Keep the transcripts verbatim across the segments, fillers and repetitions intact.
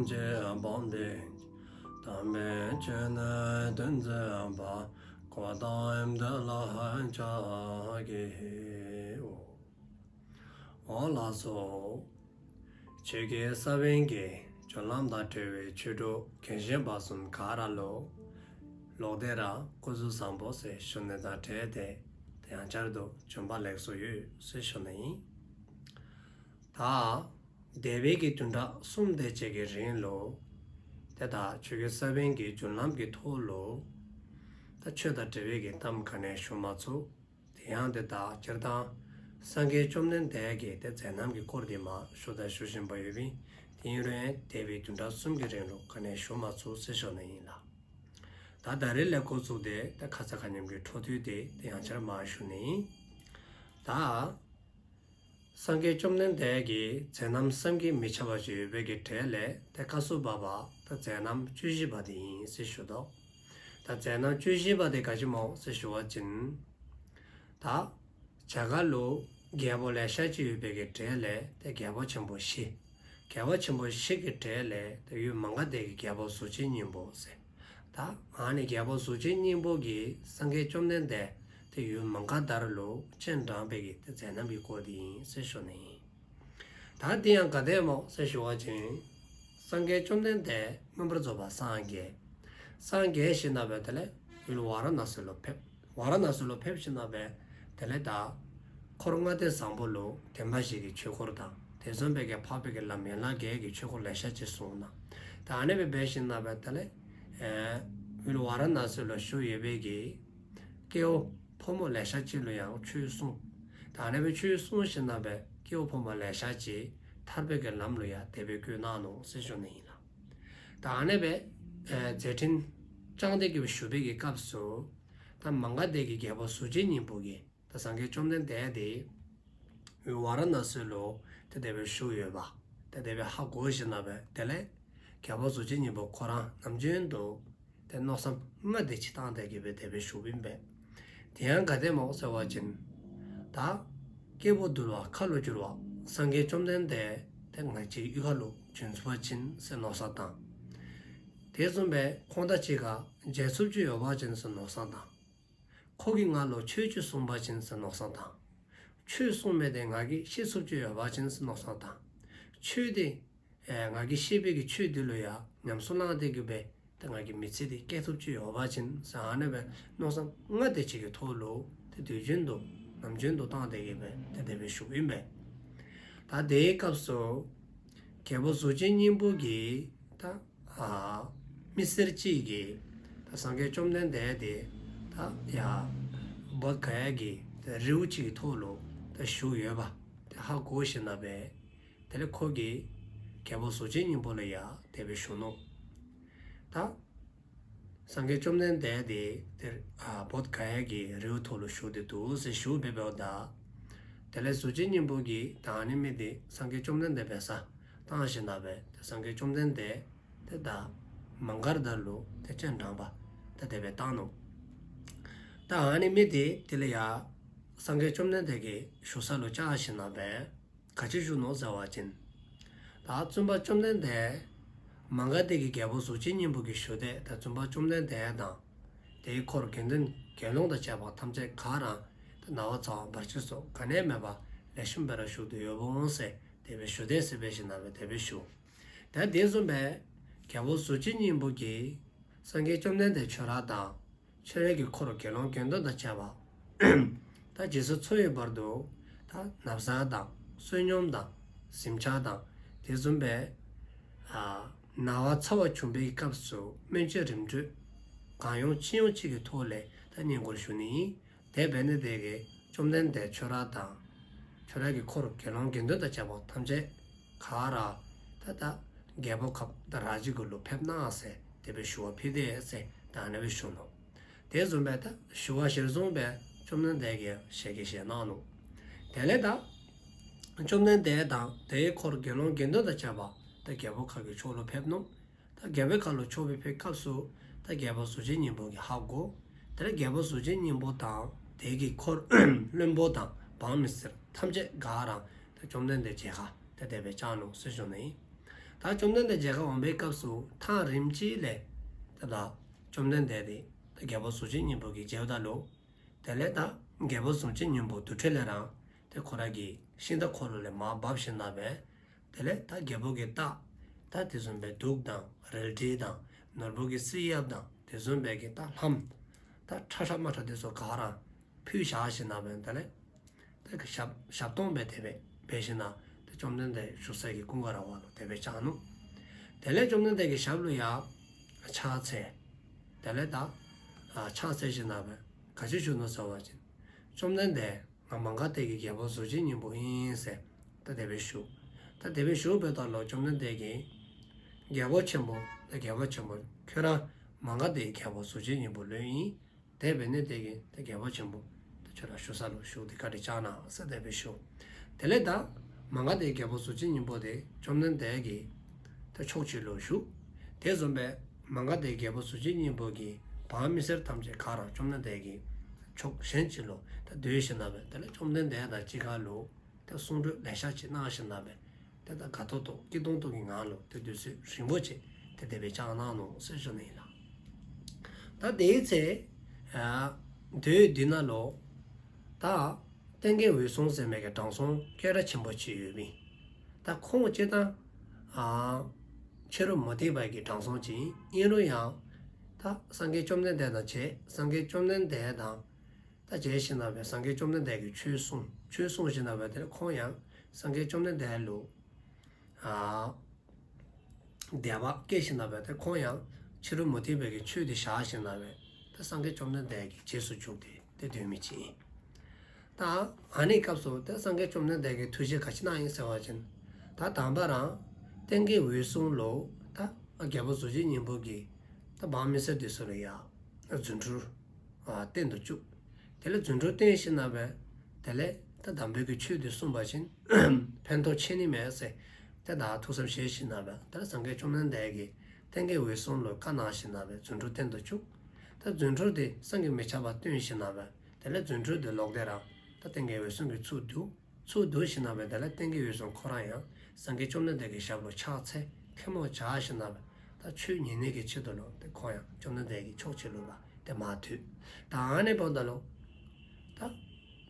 ཅེས་སྤངས་ཏེ། དམ་པའི་ཆོས་ནི་སྟོན་མཛད་པ། གཽ་ཏམ་དེ་ལ་ཕྱག་འཚལ་ལོ། འོང་ལགས་སོ། ཆོས་ཀྱི་ས་བོན་གྱི་རྒྱུན་ལམ་དང་འབྲེལ་བའི་ཆོས་གྲོགས་རྒན་གཞོན་བར་གསུམ་ག་ར་ལུ་ལོག་སྟེ་ར་སྐུ་གཟུགས་བཟང་པོ་ཟེར་ཞུ་ནི་དང་འབྲེལ་ཏེ་ཡང་བསྐྱར་དུ་བྱོན་པ་ལེགས་སོ་ཡོད་ཟེར་ཞུ་ནི་ཨིན། ད་འདས་པའི་གི་བདུན་ཕྲག་གསུམ་དེ་ཅིག་གི་རིང་ལུ་ཏེ་ད་ཆོས་ཀྱི་ས་བོན་གྱི་རྒྱུན་ལམ་གྱི་ཐོག་ལུ་ད་ཆོས་དང་འབྲེལ་བའི་གི་གཏམ་ག་ནི་ཞུ་མ་ཚུགས། དེ་ཡང་ཏེ་ད་སྤྱིར་བཏང་སངས་རྒྱས་བཅོམ་ལྡན་འདས་ཀྱི་ཏེ་མཛད་རྣམ་གྱི་སྐོར་དེ་མ་ཞུ་དང་ཞུ་བཞིན་པ་ཡོད་པས། དེ་ཨིན་རུང་འདས་པའི་བདུན་ཕྲག་གསུམ་གྱི་རིང་ལུ་ག་ནི་ཞུ་མ་ཚུགས་ཟེར་ཞུ་ནི་ཨིན་ལགས། ད་ད་རིས་ལས་འགོ་བཙུགས་ཏེ་ད་ཁ་ཙ་ཁ་ཉིནམ་གྱི་འཕྲོ་མཐུད་དེ་ཏེ་ཡང་བསྐྱར་མ་ཞུ་ནི་ཨིན། ད་སངས་རྒྱས་བཅོམ་ལྡན་འདས་ཀྱི་མཛད་རྣམ་བསམ་གྱིས་མི་ཁྱབ་པ་ཅིག་ཡོད་པའི་གི་གྲས་ལས་ཏེ་སྐབས་སུ་བབ་པ་ད་མཛད་རྣམ་བཅུ་བཞི་པ་དེ་ཨིན་ཟེར་ཞུ་དོ། ད་མཛད་རྣམ་བཅུ་བཞི་པ་དེ་ག་ཅི་སྨོ་ཟེར་ཞུ་བ་ཅིན། ད་རྒྱ་གར་ལུ་རྒྱལ་པོ་ལེ་ཤ་ཅིག་ཡོད་པའི་གི་གྲས་ལས་ཏེ་རྒྱལ་པོ་ཆེན་པོ་བཞི། རྒྱལ་པོ་ཆེན་པོ་བཞི་གི་གྲས་ལས་ཏེ་ཡུལ་མ་ག་དྷའི་གི་རྒྱལ་པོ་གཟུགས་ཅན་སྙིང་པོ་ཟེར། ད་ཨ་ནི་རྒྱལ་པོ་གཟུགས་ཅན་སྙིང་པོ་གིས་སངས་རྒྱས་བཅོམ་ལྡན་འདས་ཏེ་ཡུལ་མ་ག་དྷ་ལུ་སྤྱན་དྲངས་པའི་གི་ཏེ་མཛད་རྣམ་གྱི་སྐོར་དེ་ཨིན་ཟེར་ཞུ་ནི་ཨིན། ད་དེ་ཡང་ག་དེ་སྨོ་ཟེར་ཞུ་བ་ཅིན། སངས་རྒྱས་བཅོམ་ལྡན་འདས་མངོན་པར་རྫོགས་པར་སངས་རྒྱས། སངས་རྒྱས་ཞིནམ་ལས་དེ་ལས་ཡུལ་ཝཱ་ར་ཎཱ་སི་ལུ་ཕེབས། ཝཱ་ར་ཎཱ་སི་ལུ་ཕེབས་ཞིནམ་ལས་དེ་ལས་ད་འཁོར་ལྔ་སྡེ་བཟང་པོ་ལུ་བདེན་པ་བཞི་གི་ཆོས་སྐོར་དང་དེ་བཟུམ་སྦེ་གི་འཕགས་པའི་གི་ལམ་ཡན་ལག་བརྒྱད་ཀྱི་ཆོས་སྐོར་ལེ་ཤ་ཅིག་གསུངས་གནང་། ད་ཨ་ནི་སྦེ་འབད་ཞིནམ་ལས་དེ་ལས་ཡུལ་ཝཱ་ར་ཎཱ་སི་ལུ་བཞུགས་ཡོད་པའི་གི་སྐྱེ་བོ་ཕོ་མོ་ལེ་ཤ་ཅིག་ལུ་ཡང་ཆོས་གསུངས། ད་ཨ་ནི་སྦེ་ཆོས་གསུངས་ཞིནམ་ལས་སྐྱེ་བོ་ཕོ་མོ་ལེ་ཤ་ཅིག་ཐར་པའི་གི་ལམ་ལུ་ཡང་དེ་སྦེ་བཀོད་གནང་ནུག་ཟེར་ཞུ་ནི་ཨིན་ལགས། ད་ཨ་ནི་སྦེ་མཛད་འཕྲིན་བསྐྱངས་ཏེ་གི་བཞུགས་པའི་གི་སྐབས་སུ་ད་མ་ག་དྷའི་གི་རྒྱལ་པོ་གཟུགས་ཅན་སྙིང་པོ་གིས་ད་སངས་རྒྱས་བཅོམ་ལྡན་འདས་དེ་ཡུལ་ཝཱ་ར་ཎཱ་སི་ལུ་ཏེ་དེ་སྦེ་བཞུགས་ཡོདཔ་ཏེ་དེ་སྦེ་ཧ་གོ་ཞིནམ་ལས་དེ་ལས་རྒྱལ་པོ་གཟུགས་ཅན་སྙིང་པོ་ཁོ་ར་ནམ་རྒྱུན་དུ་ཏེ་མནོ་བསམ་ལྔ་དེ་ཅིག་བཏང་སྟེ་གི་སྦེ་དེ་སྦེ་བཞུགསཔ་ཨིན་པས། དེ་ཡང་ག་དེ་སྨོ་ཟེར་བ་ཅིན། ད་སྐྱེས་བུ་འདུལ་བ་མཁའ་ལུ་གྱུར་པ་སངས་རྒྱས་བཅོམ་ལྡན་འདས་དེ་ང་བཅས་ཡུལ་ཁ་ལུ་བྱོན་ཚུགས་པ་ཅིན་ཟེར་མནོ་བསམ་བཏང་། དེ་བཟུམ་སྦེ་ཁོང་དང་གཅིག་ཁར་མཇལ་ཚུགསཔ་ཅིག་ཡོད་པ་ཅིན་ཟེར་མནོ་བསམ་བཏང་། ཁོ་གིས་ང་ལུ་ཆོས་ཅིག་གསུངས་པ་ཅིན་ཟེར་མནོ་བསམ་བཏང་། ཆོས་གསུངས་མི་དེ་ང་གིས་ཤེས་ཚུགསཔ་ཅིག་ཡོད་པ་ཅིན་ཟེར་མནོ་བསམ་བཏང་། ཆོས་དེ་ཨེ་ང་གིས་ཤེས་པའི་གི་ཆོས་དེ་ལུ་ཡང་ཉམས་སུ་བླངས་ཏེ་གི་སྦེ་ཏེ་ང་གི་མི་ཚེ་དེ་སྐྱེལ་ཚུགསཔ་ཅིག་ཡོད་པ་ཅིན་ཟེར་ཨ་ནི་སྦེ་མནོ་བསམ་ལྔ་དེ་ཅིག་གི་ཐོག་ལུ་ཏེ་དུས་རྒྱུན་དུ་ནམ་རྒྱུན་དུ་བཏང་སྟེ་གི་སྦེ་ཏེ་དེ་སྦེ་བཞུགསཔ་ཨིན་པས། ད་དེའི་སྐབས་སུ་རྒྱལ་པོ་གཟུགས་ཅན་སྙིང་པོ་གིས་ད་ཨ་མི་སེར་ཅིག་གིས་ད་སངས་རྒྱས་བཅོམ་ལྡན་འདས་དེ་ད་ཡར་བོདྷ་ག་ཡ་གི་ད་རི་བོ་ཅིག་གི་ཐོག་ལུ་ད་བཞུགས་ཡོདཔ་ཏེ་ཧ་གོ་ཞིནམ་ལས་དེ་ལས་ཁོ་གིས་རྒྱལ་པོ་གཟུགས་ཅན་སྙིང་པོ་ལུ་ཡང་དེ་སྦེ་ཞུ་ནུག། ད་སངས་རྒྱས་བཅོམ་ལྡན་འདས་དེ་དེ་ཨ་བོདྷ་ག་ཡ་གི་རི་བོ་ཐོག་ལུ་བཞུགས་ཏེ་འདུག་ཟེར་ཞུ་སྦེ་འབདཝ་ད། དེ་ལས་གཟུགས་ཅན་སྙིང་པོ་གིས་ད་ཨ་ནི་མི་དེ་སངས་རྒྱས་བཅོམ་ལྡན་འདས་འབད་སར་བཏང་ཞིནམ་ལས་ཏེ་སངས་རྒྱས་བཅོམ་ལྡན་འདས་དེ་ད་མ་ག་དྷ་ལུ་ཏེ་སྤྱན་དྲངས་པར་ཏེ་དེ་སྦེ་བཏང་ནུག། ད་ཨ་ནི་མི་དེ་དེ་ལས་ཡར་སངས་རྒྱས་བཅོམ་ལྡན་འདས་ཀྱི་བཞུགས་ས་ལུ་བཅར་ཞིནམ་ལས་ག་ཅི་ཞུ་ནུག་ཟེར་བ་ཅིན། ད་བཙུན་པ་བཅོམ་ལྡན་འདས་མ་ག་དྷ་གི་རྒྱལ་པོ་གཟུགས་ཅན་སྙིང་པོ་གིས་ཞུ་དེས། ད་བཙུན་པ་བཅོམ་ལྡན་འདས་དང་དེའི་འཁོར་དགེ་འདུན་དགེ་སློང་དང་བཅས་པ་ཐམས་ཅད་ག་ར་ད་ན་བ་ཚ་བ་བར་ཆད་སོགས་ག་ནི་ཡང་མེད་པར་ལེགས་ཤོམ་སྦེ་ར་བཞུགས་ཏེ་ཡོདཔ་འོང་ཟེར་དེ་སྦེ་ཞུ་དེས་ཟེར་སྦེ་ཞིནམ་ལས་དེ་སྦེ་ཞུ། ད་དེ་བཟུམ་སྦེ་རྒྱལ་པོ་གཟུགས་ཅན་སྙིང་པོ་གིས་སངས་རྒྱས་བཅོམ་ལྡན་འདས་ཁྱོད་ར་དང་ཁྱོད་ར་གི་འཁོར་དགེ་སློང་དགེ་འདུན་དང་བཅས་པ་ད་རྗེས་སུ་འཚོ་བའི་བར་དུ་ད་ན་བཟའ་དང་བསོད་སྙོམས་དང་གཟིམ་ཆགས་དང་དེ་བཟུམ་སྦེ་ཨ་ན་བ་ཚ་བ་བྱུང་པའི་སྐབས་སུ་སྨན་བཅོས་རིམ་གྲོ་གང་ཡོང་ཅི་ཡོང་ཅིག་གི་ཐོག་ལས་ད་བསྙེན་བཀུར་ཞུ་ནི་ཨིན། དེ་འབད་ནི་དེ་གིས་བཅོམ་ལྡན་འདས་ཁྱོད་ར་དང་ཁྱོད་ར་གི་འཁོར་དགེ་སློང་དགེ་འདུན་དང་བཅས་པ་ཐམས་ཅད་ག་ར་ད་ད་རྒྱལ་པོ་ཁབ་ད་ར་ཇ་གུ་ལུ་ཕེབས་གནང་ཟེར་དེ་སྦེ་ཞུ་བ་ཕུལ་དེས་ཟེར་ད་ཨ་ནི་སྦེ་ཞུ་ནུག། དེ་བཟུམ་སྦེ་ད་ཞུ་བ་གཞིར་བཟུང་སྦེ་བཅོམ་ལྡན་འདས་ཀྱིས་ཞལ་གྱིས་བཞེས་གནང་ནུག། དེ་ལས་ད་བཅོམ་ལྡན་འདས་དང་དེའི་འཁོར་དགེ་སློང་དགེ་འདུན་དང་བཅས་པ་ད་རྒྱལ་པོ་ཁབ་ཀྱི་ཕྱོགས་ལུ་ཕེབས་ནུག། ད་རྒྱལ་པོའི་ཁབ་ལུ་ཕྱོགས་པའི་ཕེབས་སྐབས་སུ་ད་རྒྱལ་པོ་གཟུགས་ཅན་སྙིང་པོ་གིས་ཧ་གོ། དེ་ལས་རྒྱལ་པོ་གཟུགས་ཅན་སྙིང་པོ་དང་དེ་གི་འཁོར་བློན་པོ་དང་འབངས་མི་སེར་ཐམས་ཅད་ག་ར་ད་བཅོམ་ལྡན་འདས་མཇལ་ཁ་ད་དེ་སྦེ་བཅར་ནུག་ཟེར་ཞུ་ནི་ཨིན། ད་བཅོམ་ལྡན་འདས་མཇལ་ཁ་འོང་པའི་སྐབས་སུ་ཐག་རིམ་གཅིག་ལས་ད་ད་བཅོམ་ལྡན་འདས་དེ་ད་རྒྱལ་པོ་གཟུགས་ཅན་སྙིང་པོ་གིས་མཇལཝ་ད་ལུ། དེ་ལས་ད་རྒྱལ་པོ་གཟུགས་ཅན་སྙིང་པོ་དུར་ཁྲོད་ལས་ར་དེ་ཁོ་ར་གི་ཤིང་རྟ་འཁོར་ལོ་ལས་མར་བབས་ཞིནམ་ལས། དེ་ལས་ད་རྒྱལ་པོ་གི་རྟ་ད་དེ་བཟུམ་སྦེ་གདུགས་དང་རལ་གྲི་དང་ནོར་བུ་གི་རྩིག་གཡབ་དང་དེ་བཟུམ་སྦེ་གི་ད་ལྷམ་ད་ཁྲ་ཁྲ་དམར་ཁྲ་དེ་ཚུ་ག་ར་ཕུལ་བཞག་ཞིནམ་ལས། དེ་ལས་ད་གི་ཞབས་ཞབས་སྟོང་སྦེ་དེ་སྦེ་འབད་ཞིནམ་ལས་ད་བཅོམ་ལྡན་འདས་བཞུགས་ས་གི་ཀུན་དགའ་ར་བ་ལུ་དེ་སྦེ་བཅར་ནུག། དེ་ལས་བཅོམ་ལྡན་འདས་ཀྱི་ཞབས་ལུ་ཡང་ཕྱག་འཚལ། དེ་ལས་ད་ཨ་ཕྱག་འཚལ་ཞིནམ་ལས་ག་ཅི་ཞུ་ནུག་ཟེར་བ་ཅིན། བཅོམ་ལྡན་འདས་ང་མ་ག་དྷའི་རྒྱལ་པོ་གཟུགས་ཅན་སྙིང་པོ་ཨིན་ཟེར་ད་དེ་སྦེ་ཞུ། ད་དེ་སྦེ་ཞུ་བའི་ད་ལུ་བཅོམ་ལྡན་འདས་ཀྱིས་རྒྱལ་པོ་ཆེན་པོ་ད་རྒྱལ་པོ་ཆེན་པོ་ཁྱོད་ར་མ་ག་དྷའི་རྒྱལ་པོ་གཟུགས་ཅན་སྙིང་པོ་ལོས་ཨིན། དེ་འབད་ནི་དེ་གིས་ད་རྒྱལ་པོ་ཆེན་པོ་ད་ཁྱོད་ར་བཞུགས་ས་ལུ་བཞུགས་ཏེ་བཀའ་དྲིན་བསྐྱང་གནང་ཟེར་དེ་སྦེ་ཞུ། དེ་ལས་ད་མ་ག་དྷའི་རྒྱལ་པོ་གཟུགས་ཅན་སྙིང་པོ་དེ་བཅོམ་ལྡན་འདས་ཀྱི་ད་ཕྱོགས་གཅིག་ལུ་བཞུགས། དེ་བཟུམ་སྦེ་མ་ག་དྷའི་རྒྱལ་པོ་གཟུགས་ཅན་སྙིང་པོ་གི་འབངས་མི་སེར་ཐམས་ཅད་ག་ར་བཅོམ་ལྡན་འདས་ཀྱི་ཕྱོགས་གཞན་གཅིག་ལུ་ད་སྡོད་ཞིནམ་ལས། དེ་ལས་བཅོམ་ལྡན་འདས་དང་གཅིག་ཁར་ལུ་ད་གསུང་གྲོས་ལེ་ཤ་ཅིག་གནང་ཞིནམ་ལས། ད་ད་དགའ་ཏོག་ཏོ་སྐྱིད་ཏོང་ཏོ་གི་ངང་ལུ་ད་དུས་ཚོད་རིང་པོ་ཅིག་ད་དེ་སྦེ་བཅར་གནང་ནུག་ཟེར་ཞུ་ནི་ཨིན་ལགས། ད་དེའི་ཚེ་ཨ་དུས་འདི་ནང་ལུ་ད་ཏིང་གའི་འོད་སྲུང་ཟེར་མི་གི་དྲང་སྲོང་སྐད་གྲགས་ཆེན་པོ་ཅིག་ཡོདཔ་ཨིན། ད་ཁོང་སྤྱིར་བཏང་ཨ་ཕྱི་རོལ་མུ་སྟེགས་པ་གི་དྲང་སྲོང་ཅིག་ཨིན། ཨིན་རུང་ཡང་ད་སངས་རྒྱས་བཅོམ་ལྡན་འདས་དང་མཇལ། སངས་རྒྱས་བཅོམ་ལྡན་འདས་དང་ད་མཇལ་ཞིནམ་ལས་སངས་རྒྱས་བཅོམ་ལྡན་འདས་ཀྱིས་ཆོས་གསུངས། ཆོས་གསུངས་ཞིནམ་ལས་དེ་ལས་ཁོང་ཡང་སངས་རྒྱས་བཅོམ་ལྡན་འདས་ལུ་ཨ་དད་པ་སྐྱེས་ཞིནམ་ལས་ད་ཁོང་ཡང་ཕྱི་རོལ་མུ་སྟེགས་པའི་གི་ཆོས་དེ་བཞག་ཞིནམ་ལས་ད་སངས་རྒྱས་བཅོམ་ལྡན་འདས་ཀྱི་རྗེས་སུ་འཇུག་སྟེ་ད་སྡོད་མི་ཅིག་ཨིན། ད་ཨ་ནི་སྐབས་སུ་ད་སངས་རྒྱས་བཅོམ་ལྡན་འདས་ཀྱིས་ཐུགས་བཞེད་ག་ཅི་གནང་ཡི་ཟེར་བ་ཅིན། ད་དང་པ་ར་ཏིང་གའི་འོད་སྲུང་ལུ་ད་རྒྱལ་པོ་གཟུགས་ཅན་སྙིང་པོ་གིས་ད་འབངས་མི་སེར་དེ་ཚུ་ལུ་ཡང་རྫུ་འཕྲུལ་ཨ་བསྟན་དུ་བཅུག། དེ་ལས་རྫུ་འཕྲུལ་བསྟན་ཞིནམ་ལས་དེ་ལས་ད་དམ་པའི་གི་ཆོས་དེ་གསུངས་པ་ཅིན་ཕན་ཐོགས་ཆེ་ནི་མས་ཟེར་ད་ད་ཐུགས་བསམ་བཞེས་ཞིནམ་ལས་ད་སངས་རྒྱས་བཅོམ་ལྡན་འདས་ཀྱིས་ཏིང་གའི་འོད་སྲུང་ལུ་བཀའ་གནང་ཞིནམ་ལས་རྫུ་འཕྲུལ་བསྟན་དུ་བཅུག། ད་རྫུ་འཕྲུལ་དེ་བསམ་གྱིས་མི་ཁྱབ་པ་སྟོན་ཞིནམ་ལས་དེ་ལས་རྫུ་འཕྲུལ་དེ་ལོག་སྟེ་ར་ད་ཏིང་གའི་འོད་སྲུང་གི་ཚུར་བསྡུ། ཚུར་བསྡུ་ཞིནམ་ལས་དེ་ལས་ཏིང་གའི་འོད་སྲུང་ཁོ་ར་ཡང་སངས་རྒྱས་བཅོམ་ལྡན་འདས་ཀྱི་ཞབས་ལུ་ཕྱག་འཚལ་ཐལ་མོ་སྦྱར་ཞིནམ་ལས་ད་ཆོས་ཉན་ནི་གི་ཆེད་དུ་ལུ་ད་ཁོ་ཡང་བཅོམ་ལྡན་འདས་ཀྱི་ཕྱོགས་གཅིག་ལུ་ཕར་ད་མར་སྡོད། ད་ཨ་ནི་འབདཝ་ད་ལུ་ད་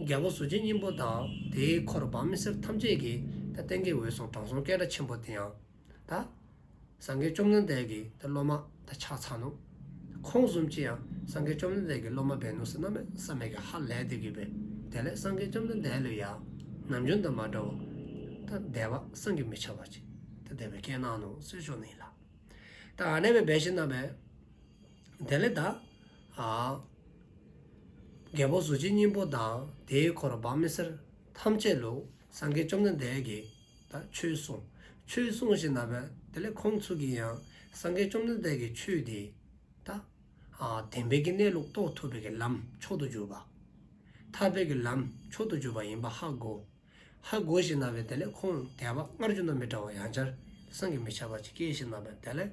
རྒྱལ་པོ་གཟུགས་ཅན་སྙིང་པོ་དང་དེའི་འཁོར་འབངས་མི་སེར་ཐམས་ཅད་ཀྱིས་ད་ཏིང་གའི་འོད་སྲུང་དྲང་སྲོང་སྐད་གྲགས་ཆེན་པོ་དེ་ཡང་ད་སངས་རྒྱས་བཅོམ་ལྡན་འདས་ཀྱི་ད་སློབ་མ་ད་ཆགས་ཚར་ནུག། ཁོང་བཟུམ་ཅིག་ཡང་སངས་རྒྱས་བཅོམ་ལྡན་འདས་ཀྱི་སློབ་མ་འབད་ནུག་ཟེར་གནམ་མེད་ས་མེད་ཀྱི་ཧ་ལས་ཏེ་གི་སྦེ། དེ་ལས་སངས་རྒྱས་བཅོམ་ལྡན་འདས་ལུ་ཡང་ནམ་རྒྱུན་དང་མ་འདྲཝ་ད་དད་པ་བསམ་གྱིས་མི་ཁྱབ་པ་ཅིག་ད་དད་པ་སྐྱེས་གནང་ནུག་ཟེར་ཞུ་ནི་ཨིན་ལགས། ད་ཨ་ནི་སྦེ་འབད་ཞིནམ་ལས་དེ་ལས་ད་ཨ་རྒྱལ་པོ་གཟུགས་ཅན་སྙིང་པོ་དང་དེའི་འཁོར་འབངས་མི་སེར་ཐམས་ཅད་ལུ་སངས་རྒྱས་བཅོམ་ལྡན་འདས་ཀྱིས་ད་ཆོས་གསུངས། ཆོས་གསུངས་ཞིནམ་ལས་དེ་ལས་ཁོང་ཚུ་གིས་ཡང་སངས་རྒྱས་བཅོམ་ལྡན་འདས་ཀྱི་ཆོས་དེ་ད་ཨ་བདེན་པའི་གི་གནས་ལུགས་རྟོགས་ཐུབ་པའི་གི་ལམ་མཆོག་ཏུ་གྱུར་པ། ཐར་པའི་གི་ལམ་མཆོག་ཏུ་གྱུར་པ་ཨིནམ་ཧ་གོ། ཧ་གོ་ཞིནམ་ལས་དེ་ལས་ཁོང་དད་པ་སྔར་བཞིན་དུ་མི་འདྲཝ་ཡང་བསྐྱར་བསམ་གྱིས་མི་ཁྱབ་པ་ཅིག་སྐྱེས་ཞིནམ་ལས་དེ་ལས་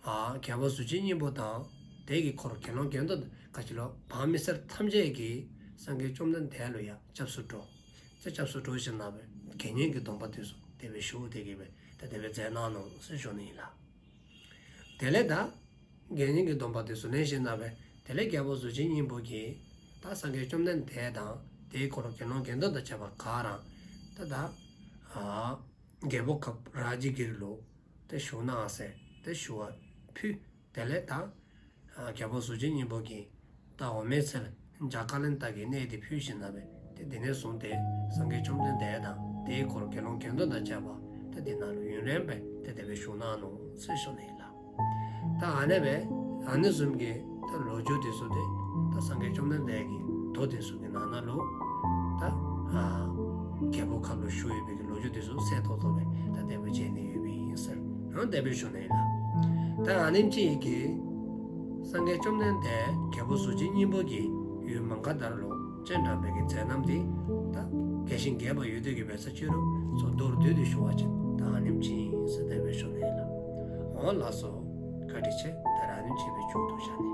ཨ་རྒྱལ་པོ་གཟུགས་ཅན་སྙིང་པོ་དང་དེ་གི་འཁོར་དགེ་སློང་དགེ་འདུན་ག་ཅི་ལོ་འབངས་མི་སེར་ཐམས་ཅད་ཀྱིས་སངས་རྒྱས་བཅོམ་ལྡན་འདས་ལུ་ཡང་སྐྱབས་སུ་འགྲོ། ཚེ་སྐྱབས་སུ་འགྲོ་ཞིནམ་ལས་དགེ་བསྙེན་གྱི་སྡོམ་པ་དེ་ཚུ་དེ་སྦེ་ཞུ་སྟེ་གི་སྦེ་ད་དེ་སྦེ་མཛད་གནང་ནུག་ཟེར་ཞུ་ནི་ཨིན་ལགས། དེ་ལས་ད་དགེ་བསྙེན་གྱི་སྡོམ་པ་དེ་ཚུ་ལེན་ཞིནམ་ལས་དེ་ལས་རྒྱལ་པོ་གཟུགས་ཅན་སྙིང་པོ་གིས་ད་སངས་རྒྱས་བཅོམ་ལྡན་འདས་དང་དེའི་འཁོར་དགེ་སློང་དགེ་འདུན་དང་བཅས་པ་ག་ར་ད་ད་ཨ་རྒྱལ་པོ་ཁབ་རཱ་ཇི་གིར་ལུ་ཏེ་བཞུགས་གནང་ཟེར་ཏེ་ཞུ་བ་ཕུལ། དེ་ལས་ད་ཨ་རྒྱལ་པོ་གཟུགས་ཅན་སྙིང་པོ་གིས་ད་འོ་མའི་ཚལ་བྱ་ཀ་ལན་ད་གི་གནས་དེ་ཕུལ་ཞིནམ་ལས་ཏེ་དེ་ནས་བཟུང་སྟེ་སངས་རྒྱས་བཅོམ་ལྡན་འདས་དང་དེའི་འཁོར་དགེ་སློང་དགེ་འདུན་དང་བཅས་པ་ཏེ་དེ་ནང་ལུ་ཡུན་རིངམོ་སྦེ་ཏེ་དེ་སྦེ་བཞུགས་གནང་ནུག་ཟེར་ཞུ་ནི་ཨིན་ལགས། ད་ཨ་ནི་སྦེ་ཨ་ནི་བཟུམ་གྱི་ད་ལོ་རྒྱུས་དེ་ཚུ་དེ་ད་སངས་རྒྱས་བཅོམ་ལྡན་འདས་ཀྱི་མདོ་དེ་ཚུ་གི་ནང་ན་ལུ་ད་ཨ་རྒྱལ་པོ་ཁབ་ལུ་བཞུགས་ཡོད་པའི་གི་ལོ་རྒྱུས་དེ་ཚུ་གསལ་ཏོག་ཏོ་སྦེ་ད་དེ་སྦེ་མཇལ་ནི་ཡོད་པའི་ཨིན་ཟེར་ཨ་དེ་སྦེ་ཞུ་ནི་ཨིན་ལགས། ད་ཨ་ནེམ་ཅིག་གིས་སངས་རྒྱས་བཅོམ་ལྡན་འདས་རྒྱལ་པོ་གཟུགས་ཅན་སྙིང་པོ་གིས་ཡུལ་མ་ག་དྷ་ལུ་སྤྱན་དྲངས་པའི་གི་མཛད་རྣམ་དེ་ད་རྒྱས་ཤིང་རྒྱས་པ་ཡོད་དེ་གི་སྦེ་ས་ཅི་རུང་གཙོ་མདོར་བསྡུས་ཏེ་ཞུ་བ་ཅིན་ད་ཨ་ནེམ་ཅིག་ཨིན་ཟེར་དེ་སྦེ་ཞུ་ནི་ཨིན་ལགས། འོང་ལགས་སོ། བཀའ་དྲིན་ཆེ། ད་རེས་ཨ་ནེམ་ཅིག་སྦེ་མཇུག་བསྡུ་བཞག་ནི།